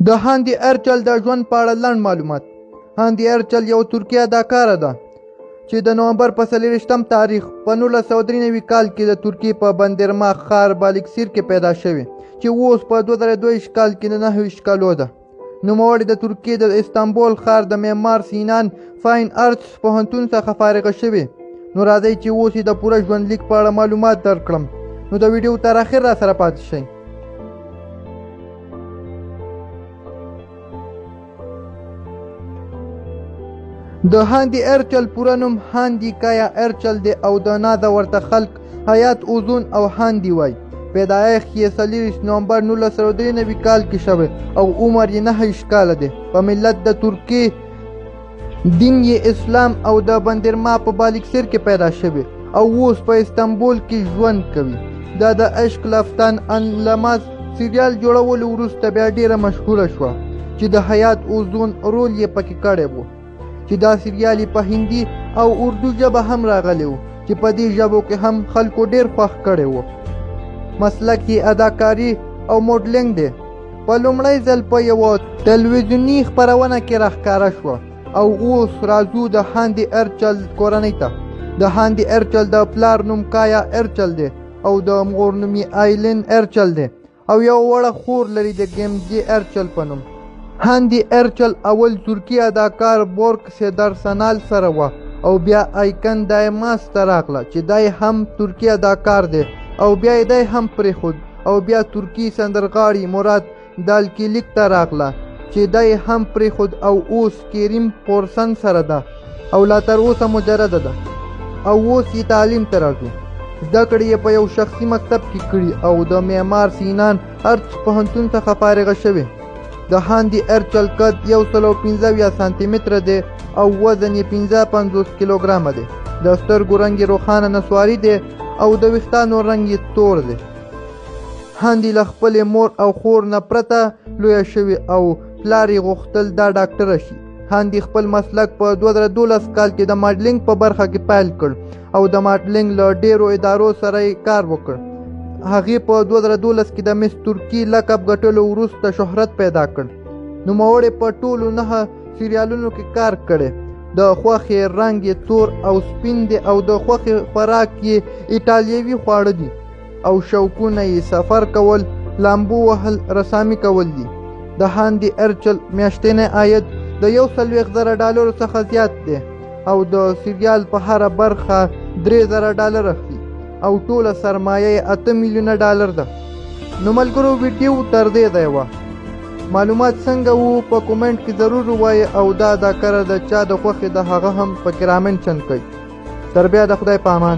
د هاندي ارچل د ژوند په اړه لنډ معلومات. هاندي ارچل یو ترکي اداکاره ده چې د نومبر په 24 تاریخ په 1993 کال کې د ترکیې په بندرما ښار بالکسیر کې پیدا شوې، چې اوس په 2022 کال کې د 29 کالو ده. نوموړې د ترکیې د استانبول ښار د معمار سینان فاین ارتس پوهنتون څخه فارغه شوې. نو راځئ چې اوس یې د پوره ژوندلیک په اړه معلومات درکړم، نو د ویډیو تر اخر را سره پاتې شئ. د هاندي ارچل پوره نوم هاندي کایا ارچل دی او د نازه ورته خلک حیات اوزون او هاندي وایي. پیدایښت یې 24 نومبر 1993 کال کې شوی او عمر یې 29 کاله دی. په ملت د ترکیې، دین یې اسلام او د بندرما په بالکسیر کې پیدا شوی او اوس په استانبول کې ژوند کوي. دا د عشق لفتان انلماس سریال جوړولو وروسته بیا ډیره مشهوره شوه چې د حیات اوزون رول یې پکې کړی و، چې دا سریال یې په هندي او اردو ژبه هم راغلی و، چې په دې ژبو کې هم خلکو ډیر خوښ کړی و. مسلک یې اداکاري او موډلینګ دی. په لومړی ځل په یوه تلویزیوني خپرونه کې راښکاره شوه. او اوس راځو د هاندي ارچل کورنۍ ته. د هاندي ارچل د پلار نوم کایا ارچل دی او د مور نوم یې آیلین ارچل دی او یو وړه خور لري د ګیمزي ارچل په نوم. هاندي ارچل اول ترکي اداکار بورک سیدر سنال سره وه او بیا آیکن دایماس ته راغله چې دی هم ترکي اداکار دی او بیا یې دی هم پرېښود او بیا ترکي سندرغاړي مراد دالکیلیک ته راغله چې دی هم پرېښود او اوس کریم پورسن سره ده او لا تر اوسه مجرده ده. او اوس یې تعلیم ته راځو. زده کړې یې په یو شخصي مکتب کې کړي او د معمار سینان ارتس پوهنتون څخه فارغه شوې. د هاندي ارچل قد 175 سانتي متره دی او وزن یې 55 کیلوګرامه دی. د سترګو رنګ یې روښانه نسواري دی او د ویښتانو رنګ یې تور دی. هاندي له خپلې مور او خور نه پرته لویه شوې او پلار یې غوښتل دا ډاکټره شي. هاندي خپل مسلک په 2012 کال کې د ماډلینګ په برخه کې پیل کړ او د ماډلینګ له ډیرو ادارو سره یې کار وکړ. هغې په 2012 کې د مس ترکي لقب ګټلو وروسته شهرت پیدا کړ. نوموړې په ټولو 9 سریالونو کې کار کړی. د خوښې رنګ یې تور او سپین دی او د خوښې خوراک یې ایټالیوي خواړه دي او شوقونه یې سفر کول، لامبو وهل، رسامي کول دي. د هاندي ارچل میاشتنی عاید د 41,000 ډالرو څخه زیات دی او د سریال په هره برخه 3,000 ډالر اخلي او ټوله سرمایه یې 8 میلیونه ډالر ده. نو ملګرو، ویډیو تر دې ځایه وه. معلومات څنګه وو په کومنټ کې ضرور ووایئ او دا اداکاره د چا د خوښې د هغه هم پکې رامنشن کړئ. تر بیا د خدای په امان.